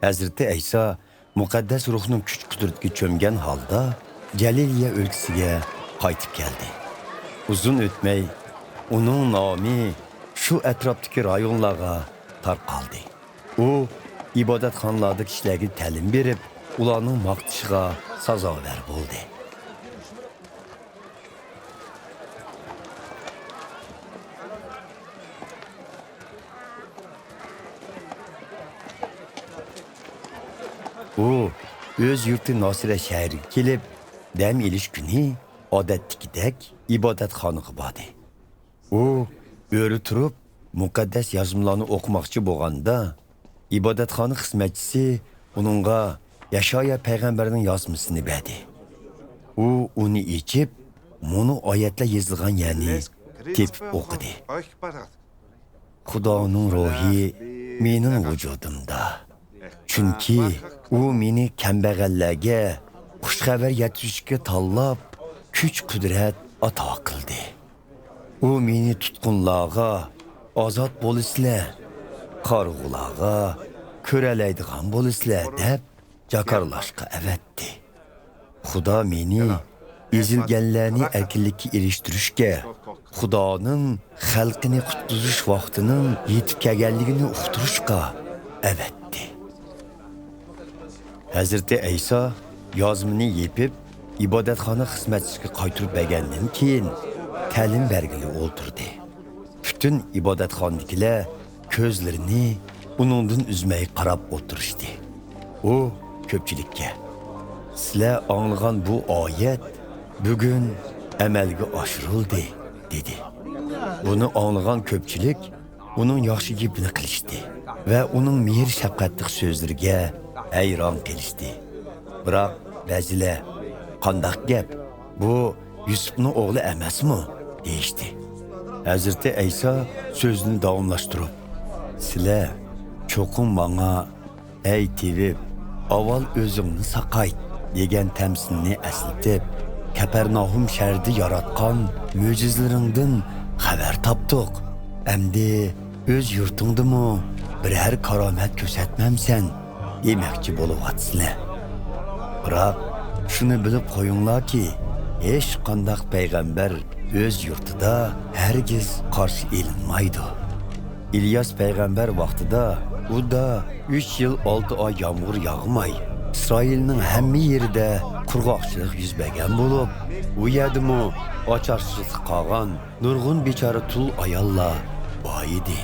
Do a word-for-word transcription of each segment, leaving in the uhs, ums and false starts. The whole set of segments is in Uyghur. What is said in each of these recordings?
ھەزرىتى ئەيسا مۇقەددەس روھنىڭ كۈچ-قۇدرىتىگە چۆمگەن ھالدا جەلىلىيە ئۆلكىسىگە قايتىپ كەلدى. ئۇزۇن ئۆتمەي، ئۇنىڭ نامى شۇ ئەتراپتىكى رايونلارغا تارقالدى. ئۇ ئىبادەتخانىلاردا كىشىلەرگە تەلىم بېرىپ، ئۇلارنىڭ ماختىشىغا سازاۋەر بولدى. ئۇ ئۆز يۇرتى ناسىرە شەھىرىگە كېلىپ، دەم ئېلىش كۈنى ئادەتتىكىدەك ئىبادەتخانىغا باردى. ئۇ ئۆرە تۇرۇپ، مۇقەددەس يازمىلارنى ئوقۇماقچى بولغاندا، ئىبادەتخانا خىزمەتچىسى ئۇنىڭغا يەشايا پەيغەمبەرنىڭ يازمىسىنى بەردى. ئۇ ئۇنى ئېچىپ، مۇنۇ ئايەتلەر يېزىلغان يەرنى تېپىپ ئوقۇدى. خۇدانىڭ روھى مېنىڭ ۋۇجۇدۇمدا. چۈنكى ئۇ مېنى كەمبەغەللەرگە خۇش خەۋەر يەتكۈزۈشكە تاللاپ، كۈچ-قۇدرەت ئاتا قىلدى. ئۇ مېنى تۇتقۇنلارغا، «ئازاد بولىسىلەر»، قارىغۇلارغا، «كۆرەلەيدىغان بولىسىلەر» دەپ جاكارلاشقا ئەۋەتتى. خۇدا مېنى ئېزىلگەنلەرنى ئەركىنلىككە ئېرىشتۈرۈشكە، خۇدانىڭ خەلقىنى قۇتقۇزۇش ۋاقتىنىڭ يېتىپ كەلگەنلىكىنى ئۇقتۇرۇشقا ئەۋەتتى. ھەزرىتى ئەيسا يازمىنى يېپىپ، ئىبادەتخانا خىزمەتچىسىگە قايتۇرۇپ بەرگەندىن كېيىن، تەلىم بەرگىلى ئولتۇردى. پۈتۈن ئىبادەتخانىدىكىلەر كۆزلىرىنى ئۇنىڭدىن ئۈزمەي قاراپ ئولتۇرۇشتى. ئۇ كۆپچىلىككە، «سىلەر ئاڭلىغان بۇ ئايەت بۈگۈن ئەمەلگە ئاشۇرۇلدى» دېدى. بۇنى ئاڭلىغان كۆپچىلىك ئۇنىڭ ياخشى گېپىنى قىلىشتى ۋە ئۇنىڭ مېھىر-شەپقەتلىك سۆزلىرىگە ھەيران قېلىشتى. بىراق بەزىلەر، «قانداق گەپ؟ بۇ يۈسۈپنىڭ ئوغلى ئەمەسمۇ؟» دېيىشتى. ھەزرىتى ئەيسا سۆزىنى داۋاملاشتۇرۇپ، «سىلەر چوقۇم ماڭا، ھەي تېۋىپ، ئاۋۋال ئۆزۈڭنى ساقايت» دېگەن تەمسىلنى ئەسلىتىپ، «كەپەرناھۇم شەھىرىدە ياراتقان مۆجىزىلىرىڭدىن خەۋەر تاپتۇق. ئەمدى ئۆز يۇرتۇڭدىمۇ بىرەر كارامەت كۆرسەتمەمسەن؟» دېمەكچى بولۇۋاتىسىلەر. بىراق شۇنى بىلىپ قويۇڭلاركى، ھېچقانداق پەيغەمبەر ئۆز يۇرتىدا ھەرگىز قارشى ئېلىنمايدۇ. ئىلياس پەيغەمبەر ۋاقتىدا ئۇدا ئۈچ يىل ئالتە ئاي يامغۇر ياغماي، ئىسرائىلنىڭ ھەممە يېرىدە قۇرغاقچىلىق يۈز بەرگەن بولۇپ، ئۇ يەردىمۇ ئاچارچىلىقتا قالغان نۇرغۇن بىچارە تۇل ئاياللار بار ئىدى.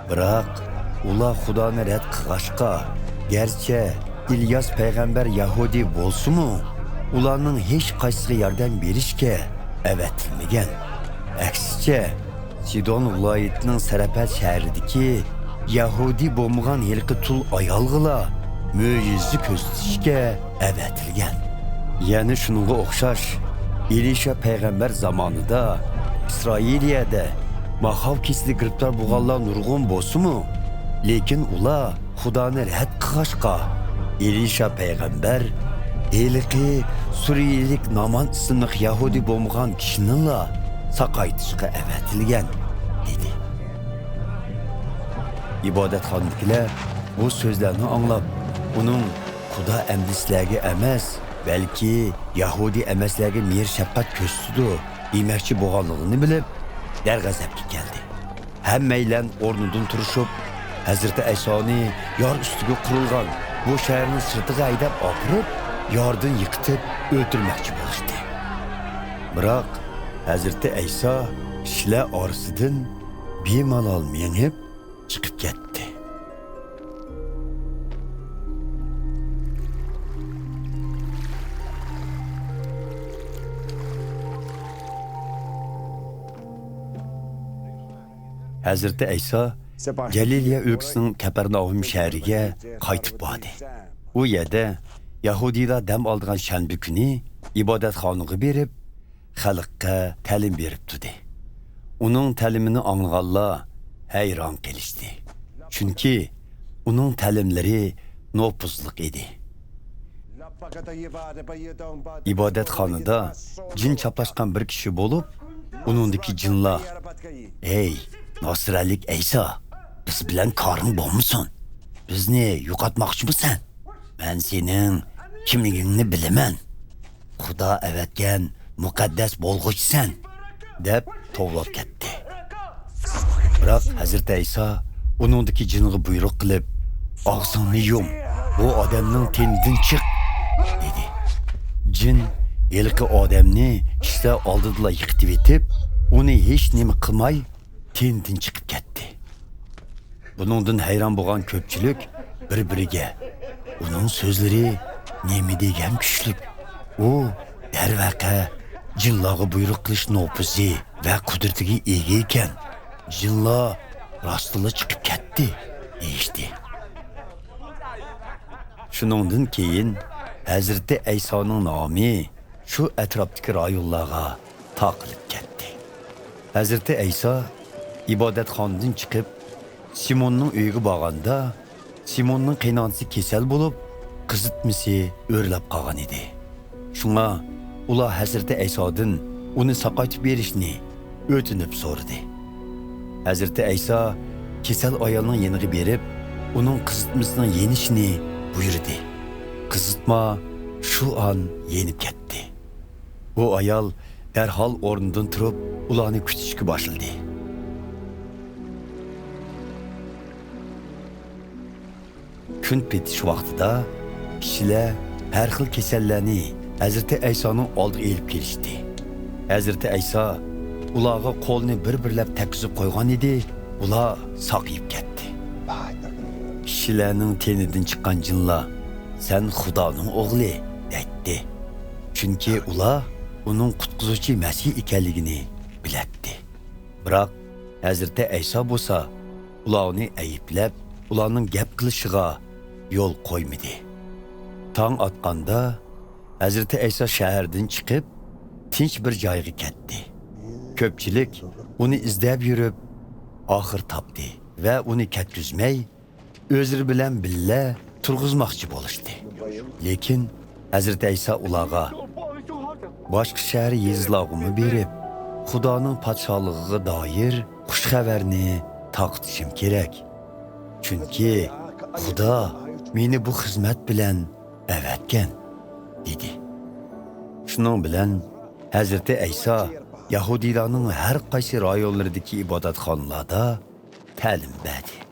بىراق ئۇلار خۇدانى رەت قىلغاچقا، گەرچە ئىلياس پەيغەمبەر يەھۇدىي بولسىمۇ، ئۇلارنىڭ ھېچقايسىسىغا ياردەم بېرىشكە ئەۋەتىلمىگەن. ئەكسىچە، سىدون ۋىلايىتىنىڭ سەرپەد شەھىرىدىكى يەھۇدىي بولمىغان ھېلىقى تۇل ئايالغىلا مۆجىزە كۆرسىتىشكە ئەۋەتىلگەن. يەنە شۇنىڭغا ئوخشاش، ئېلىشا پەيغەمبەر زامانىدا ئىسرائىلىيەدە ماخاۋ كېسىلىگە گىرىپتار بولغانلار نۇرغۇن بولسىمۇ، لېكىن ئۇلار خۇدانى رەت قىلغاچقا، ئېلىشا پەيغەمبەر ھېلىقى سۈرىيىلىك نامان ئىسىملىق يەھۇدىي بولمىغان كىشىنىلا ساقايتىشقا ئەۋەتىلگەن، دېدى. ئىبادەتخانىدىكىلەر بۇ سۆزلەرنى ئاڭلاپ، ئۇنىڭ خۇدا ئەمدى سىلەرگە ئەمەس، بەلكى يەھۇدىي ئەمەسلەرگە مېھىر-شەپقەت كۆرسىتىدۇ دېمەكچى بولغانلىقىنى بىلىپ، دەرغەزەپكە كەلدى. ھەممەيلەن ئورنىدىن تۇرۇشۇپ، ھەزرىتى ئەيسانى يار ئۈستىگە قۇرۇلغان بۇ شەھەرنىڭ سىرتىغا ھەيدەپ ئاپىرىپ، ياردىن يىقىتىپ ئۆلتۈرمەكچى بولۇشتى. بىراق ھەزرىتى ئەيسا كىشىلەر ئارىسىدىن بىمالال مېڭىپ چىقىپ كەتتى. ھەزرىتى ئەيسا جەلىلىيە ئۆلكىسىنىڭ كەپەرناھۇم شەھىرىگە قايتىپ باردى. ئۇ يەردە يەھۇدىيلار دەم ئالىدىغان شەنبە كۈنى ئىبادەتخانىغا بېرىپ، خەلققە تەلىم بېرىپ تۇردى. ئۇنىڭ تەلىمىنى ئاڭلىغانلار ھەيران قېلىشتى. چۈنكى ئۇنىڭ تەلىملىرى نوپۇزلۇق ئىدى. ئىبادەتخانىدا جىن چاپلاشقان بىر كىشى بولۇپ، ئۇنىڭدىكى جىنلار، «ھەي، ناسىرەلىك ئەيسا، بىز بىلەن كارىڭ بولمىسۇن!» بىزنى يوقاتماقچىمۇسەن؟ مەن سېنىڭ كىملىكىڭنى بىلىمەن. خۇدا ئەۋەتكەن مۇقەددەس بولغۇچىسەن، دەپ توۋلاپ كەتتى. بىراق ھەزرىتى ئەيسا ئۇنىڭدىكى جىنغا بۇيرۇق قىلىپ، «ئاغزىڭنى يۇم، بۇ ئادەمنىڭ تېنىدىن چىق!» دېدى. جىن ھېلىقى ئادەمنى كىشىلەر ئالدىدىلا يىقىتىۋېتىپ، ئۇنى ھېچ نېمە قىلماي، تېنىدىن چىقىپ كەتتى. بۇنىڭدىن ھەيران بولغان كۆپچىلىك بىر-بىرىگە، «ئۇنىڭ سۆزلىرى نېمە دېگەن كۈچلۈك! ئۇ، دەرۋەقە، جىنلارغا بۇيرۇق قىلىش نوپۇزى ۋە قۇدرىتىگە ئىگە ئىكەن. جىنلار راستلا چىقىپ كەتتى» دېيىشتى. شۇنىڭدىن كېيىن ھەزرىتى ئەيسانىڭ نامى شۇ ئەتراپتىكى رايونلارغا تارقىلىپ كەتتى. ھەزرىتى ئەيسا ئىبادەتخانىدىن چىقىپ، سىموننىڭ ئۆيىگە بارغاندا، سىموننىڭ قېينانىسى كېسەل بولۇپ، قىزىتمىسى ئۆرلەپ قالغان ئىدى. شۇڭا ئۇلار ھەزرىتى ئەيسادىن ئۇنى ساقايتىپ بېرىشنى ئۆتۈنۈپ سورىدى. ھەزرىتى ئەيسا كېسەل ئايالنىڭ يېنىغا بېرىپ، ئۇنىڭ قىزىتمىسىنىڭ يېنىشىنى بۇيرۇدى. قىزىتما شۇ ئان يېنىپ كەتتى. بۇ ئايال دەرھال ئورنىدىن تۇرۇپ، ئۇلارنى كۈتۈشكە باشلىدى. كۈن پېتىش ۋاقتىدا كىشىلەر ھەر خىل كېسەللەرنى ھەزرىتى ئەيسانىڭ ئالدىغا ئېلىپ كېلىشتى. ھەزرىتى ئەيسا ئۇلارغا قولىنى بىر-بىرلەپ تەگكۈزۈپ قويغان ئىدى، ئۇلار ساقىيىپ كەتتى. كىشىلەرنىڭ تېنىدىن چىققان جىنلار، «سەن خۇدانىڭ ئوغلى» دەيتتى. چۈنكى ئۇلار ئۇنىڭ قۇتقۇزۇشى مەسىھ ئىكەنلىكىنى بىلەتتى. بىراق ھەزرىتى ئەيسا بولسا ئۇلارنى ئەيىبلەپ، ئۇلارنىڭ گەپ قىلىشىغا يول قويمىدى. تاڭ ئاتقاندا ھەزرىتى ئەيسا شەھەردىن چىقىپ، تىنچ بىر جايغا كەتتى. كۆپچىلىك ئۇنى ئىزدەپ يۈرۈپ، ئاخىر تاپتى ۋە ئۇنى كەتكۈزمەي، ئۆزلىرى بىلەن بىللە تۇرغۇزماقچى بولۇشتى. لېكىن ھەزرىتى ئەيسا ئۇلارغا، «باشقا شەھەر، يېزىلارغىمۇ بېرىپ، خۇدانىڭ پادىشاھلىقىغا دائىر خۇش خەۋەرنى تارقىتىشىم كېرەك. چۈنكى خۇدا مېنى بۇ خىزمەت بىلەن ئەۋەتكەن» دېدى. شۇنىڭ بىلەن ھەزرىتى ئەيسا يەھۇدىيلارنىڭ ھەر قايسى رايونلىرىدىكى ئىبادەتخانىلاردا تەلىم بەردى.